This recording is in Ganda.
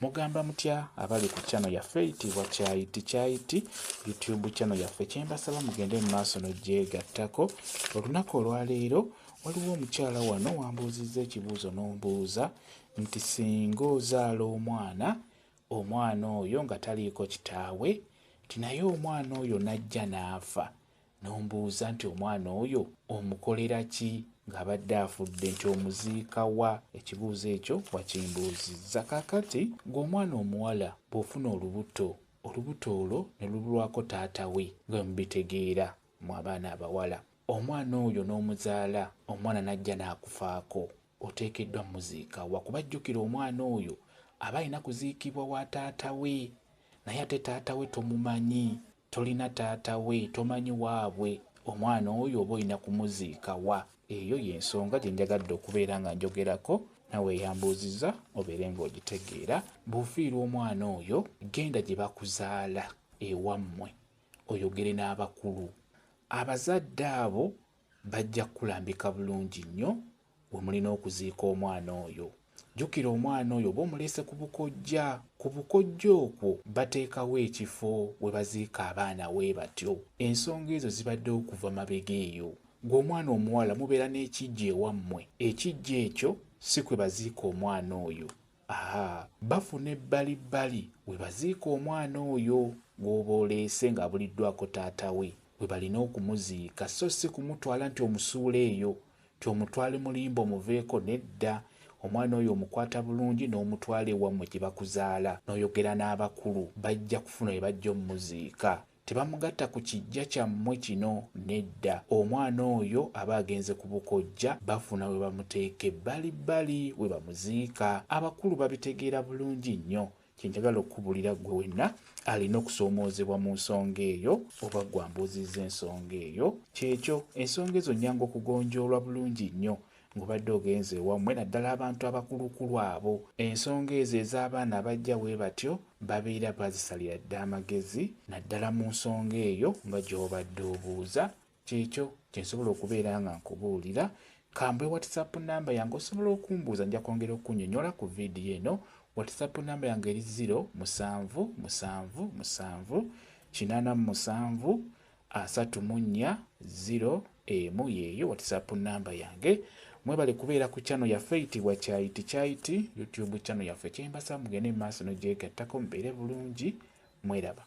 Mugamba mutya abali ku channel yaffe eyitibwa Kyayiti Kyayiti YouTube channel yaffe, kyembasaba mugende mu maaso n'ogyegattako. Olunaku olwaleero waliwo omukyala wano wambuuzizza ekibuuzo n'ombuuza nti singa ozaala omwana, omwana oyo nga taliiko kitaawe, nti naye omwana oyo n'ajja n'afa, n'ombuuza nti omwana oyo omukolera ki ng'abadde afudde, nti omuziika wa? Ekibuuzo ekyo wakimbuuzizza. Kaakati ng'omwana omuwala bw'ofuna olubuto, olubuto olwo ne lubulwako taata we, nga bwe mubitegeera mmwe abaana abawala, omwana oyo n'omuzaala, omwana n'ajja n'akufaako, oteekeddwa mmuziika wa? Kuba jjukira omwana oyo aba alina kuziikibwa wa taata we, naye ate taata we tomumanyi. Tolina taata we, tomanyi waabwe, omwana oyo oba olina kumuziika wa? Eyo y'ensonga gye njagadde okubeera nga njogerako nawe eyambuuzizza obeere ng'ogitegeera. Bw'ofiirwa omwana oyo, genda gye bakuzaala ewammwe oyogere n'abakulu. Abazadde abo bajja kukulambika bulungi nnyo we mulina okuziika omwana oyo. Jjukira omwana oyo oba omuleese ku bukojja. Ku bukojja okwo bateekawo ekifo we baziika abaana we batyo. Ensonga ezo zibaddewo kuva mabega eyo. Ggwe omwana omuwala mubeera n'ekiggya ewammwe. Ekiggya ekyo si kwe baziika omwana oyo. Ahaa, bafuna ebbalibbali we baziika omwana oyo gw'oba oleese ng'abuliddwako taata we, we balina okumuziika so si kumutwala nti omusuula eyo. Nti omutwale mulimba omuveeko, nedda. Omwana oyo omukwata bulungi n'omutwala ewammwe gye bakuzaala n'oyogera n'abakulu, bajja kufuna we bajja omuziika. Tebamugatta ku kiggya kyammwe kino, nedda. Omwana oyo aba agenze ku bukojja, bafuna we bamuteeka ebbalibbali we bamuziika. Abakulu babitegeera bulungi nnyo. Kye njagala okukubuulira ggwe wenna alina okusoomoozebwa mu nsonga eyo, oba ggwe ambuuzizza ensonga eyo, ky'ekyo, ensonga ezo nnyangu okugonjoolwa bulungi nnyo ng'obadde ogenze ewammwe, naddala abantu abakulukulu abo. Ensonga ezo ez'abaana abajja bwe batyo babeera bazisalira dda amagezi, naddala mu nsonga eyo nga gy'obadde obuuza. Kyekyo kye nsobola okubeera nga nkubuulira. Kambe WhatsApp namba yange osobola okumbuuza, nja kwongera okukunyonyola ku vidiyo eno. WhatsApp namba yange eri 0 7 7 7 87 34 0 1, yeeyo WhatsApp namba yange. Mwebale kubeera ku channel yaffe eyitibwa Kyayiti Kyayiti YouTube channel yaffe. Kyembasaba mugende mu maaso n'ogyegattako, mubeere bulungi, mweraba.